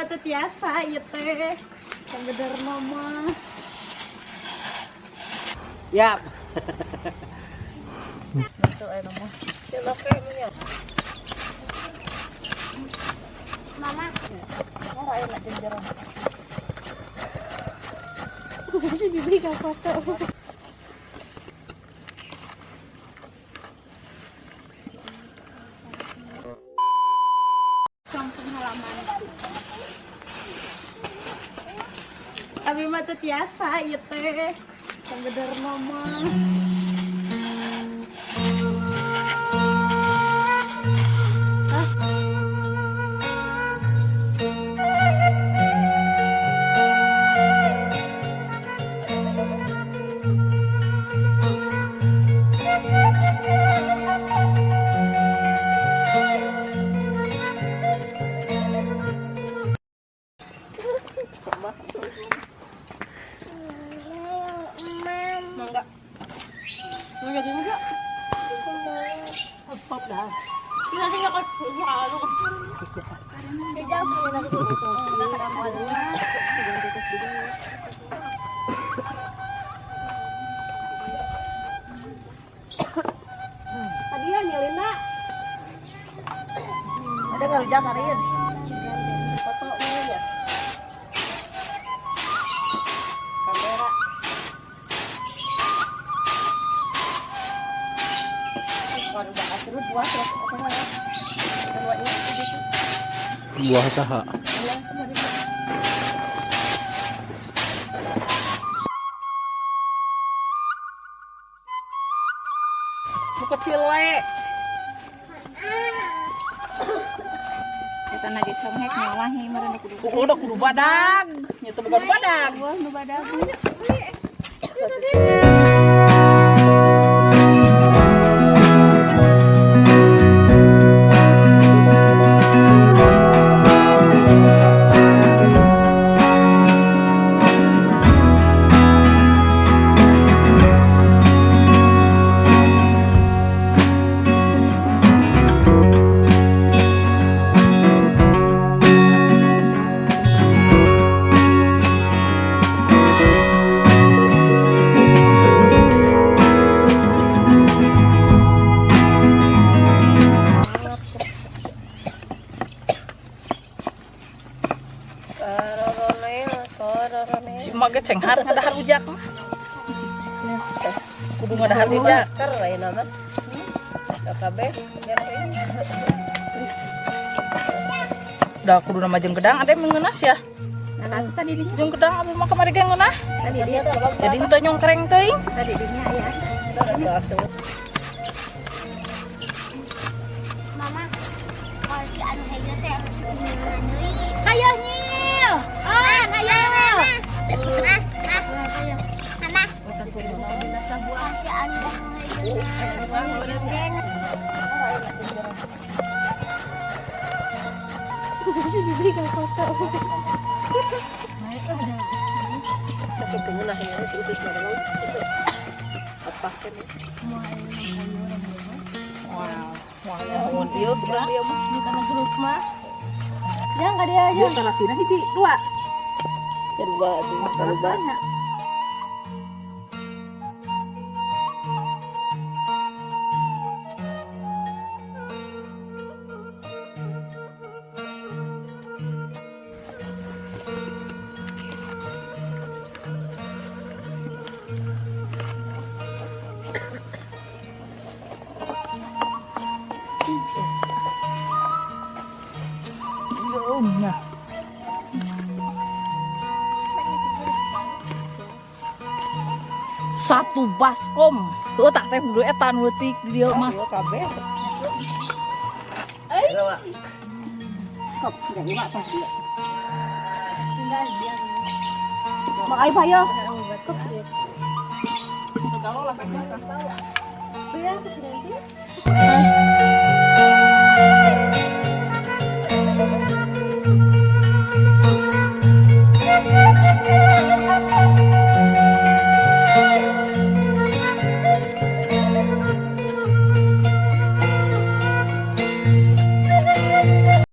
mah teu tiasa ieu teh. Sabenerna mah. Yap. Betul aya mah. Mama. Ora aya nak jenjero. Si bibi ka foto. Kampung halaman. Abi mah teu tiasa ieu teh. Sabenerna mah. Mangga. Mangga juga. Pop dah. Nanti nggak kau Tadi ya nyelina. Ada nggak rujak kariin? Foto ya. Kamera. Kalau udah kasih buah terus apa ya? Buah saha. Bu kecil wae. Eta lagi conghek ngawahi meureun kudu. Kudu kudu badag. Nya teu boga badag. Wah, nu badag. Si emak ge cenghar ngadahar rujak mah. Kudu ngadahar rujak. Masker ayeuna mah. Kabeh Da kudu nama jeung gedang ade mengenas ya. Nah, tadi dinya. Jeung gedang abi mah kamari ge ngeunah. Tadi dia. Jadi henteu nyongkreng teuing. Tadi dinya aya. Mama, kalau si anu hejo teh harus kuningan deui. Hayo nyil. Ah, hayo. Mama. Si anu hejo teh. Si bibi ka foto. Wow, wah, ieu urang ieu mah. Bukan grup mah. Jangan ka dia aja. Ieu talasina hiji, dua. Dua, dua. Nah. Satu baskom. Heuh tak teh kudu eta nu leutik di dieu mah. Kabeh. Mak ai payo. Kalau lah kan. Iya, terus nanti.